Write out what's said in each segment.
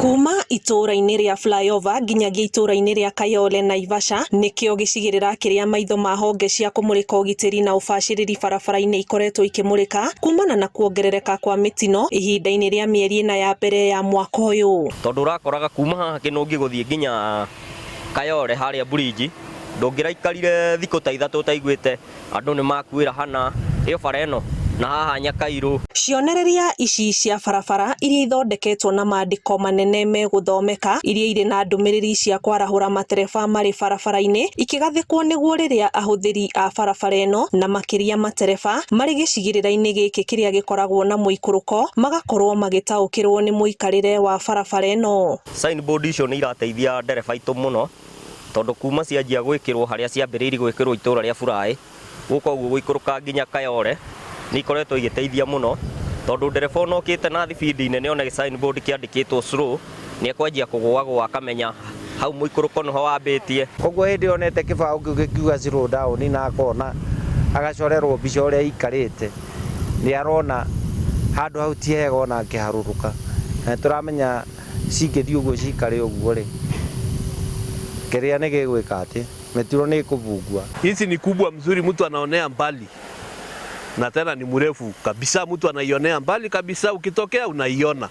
Kuma itũũra-inĩ rĩa Flyover nginyagia itũũra-inĩ rĩa Kayole Naivasha nĩkĩo gĩcigĩrĩra kĩrĩa maitho ma honge cia kũmũrĩka ũgitĩri na ũbacĩrĩri barabara-inĩ ikoretwo ikĩmũrĩka kumana na kuongerereka kwa mĩtino ihinda-inĩ rĩa mĩeri ĩna ya mbere ya mwaka ũyũ. Tondũ ũrakoraga kuma haha Kĩnũngi gũthiĩ nginya Kayole harĩa bridge ndũngĩraikarire thikũ ta ithatũ ũtaiguĩte andũ nĩ makuĩra hana ĩyo bara ĩno na haha Nyakairũ. Cionereria ici cia barabara iria ithondeketwo na mandĩko manene megũthomeka iria irĩ na ndũmĩrĩri cia kwarahũra matereba marĩ barabara-inĩ ikĩgathĩkwo nĩguo rĩrĩa ahũthĩri a barabara ĩno na makĩria matereba marĩ gĩcigĩrĩra-inĩ gĩkĩ kĩrĩa gĩkoragwo na mũikũrũko magakorwo magĩtaũkĩrwo nĩ mũikarĩre wa barabara ĩno. Signboard icio nĩ irateithia ndereba aitũ mũno tondũ kuma cianjia gwĩkĩrwo harĩa ciambĩrĩirie gwĩkĩrwo itũra rĩa Buraĩ gũka ũguo gũikũrũka nginya Kayole nĩ ikoretwo igĩteithia mũno tondũ ndereba ona okĩte na thibindi nene one signboard kĩandĩkĩtwo slow nĩ ekwanjia kũgũagũa akamenya hau mũikũrũko nĩho wambĩtie. Koguo hĩndĩ ĩyo onete kĩbaũ kĩu gĩkiuga slow down na akona agacorerwo mbica ũrĩa ĩikarĩte nĩ arona handũ hau ti hega ona angĩharũrũka. Na nĩ tũramenya cingĩthiĩ ũguo cikare ũguo rĩ, kĩrĩa nĩ gĩgwĩka atĩ, mĩtino nĩ ĩkũbungua. Hizi ni kubwa mzuri, mtu anaonea mbali na tena ni mrefu kabisa, mtu anaionea mbali kabisa, ukitokea unaiona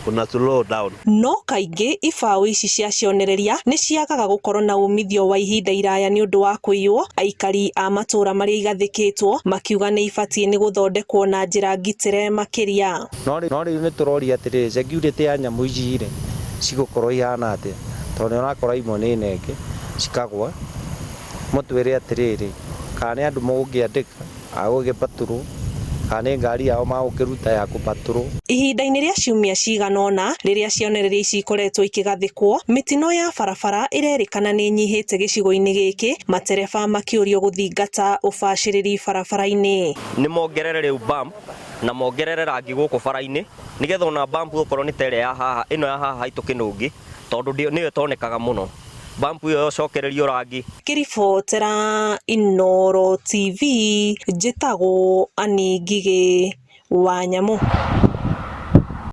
una slow down. No kaingĩ ibaũ ici cia cionereria nĩ ciagaga gũkorwo na umithio wa ihinda iraya nĩ ũndũ wa kũiywo, aikari a matũra marĩa igathĩkĩtwo makiuga nĩ ibatiĩ nĩ gũthondekwo na njĩra ngitĩre makĩria. No rĩu nĩ tũroria atĩrĩrĩ, security ya nyamũ ici rĩ, cigũkorwo ihana atĩa? Tondũ nĩ ũrakora imwe nĩ nenge cikagwa, mũtwĩre atĩrĩrĩ, kana nĩ andũ mũgũkĩandĩka a gũgĩpatrol, kana nĩ ngari yao magũkĩruta ya kũpatrol. Ihinda-inĩ rĩa ciumia cigana ũna rĩrĩa cionereria ici ikoretwo ikĩgathĩkwo, mĩtino ya barabara ĩrerĩkana nĩ ĩnyihĩte gĩcigo-inĩ gĩkĩ, matereba makĩũrio gũthingata ũbacĩrĩri barabara-inĩ. Nĩ mongerere rĩu bump na mongerere rangi gũkũ bara-inĩ nĩgetha ona bump okorwo nĩ ta ĩrĩa ya haha ĩno ya haha haitũ Kĩnũngi tondũ nĩyo ĩtonekaga mũno bump ĩyo ĩcokererio rangi. Ngĩribotera Inooro TV, njĩtagwo Annie Ngigĩ wa Nyamũ.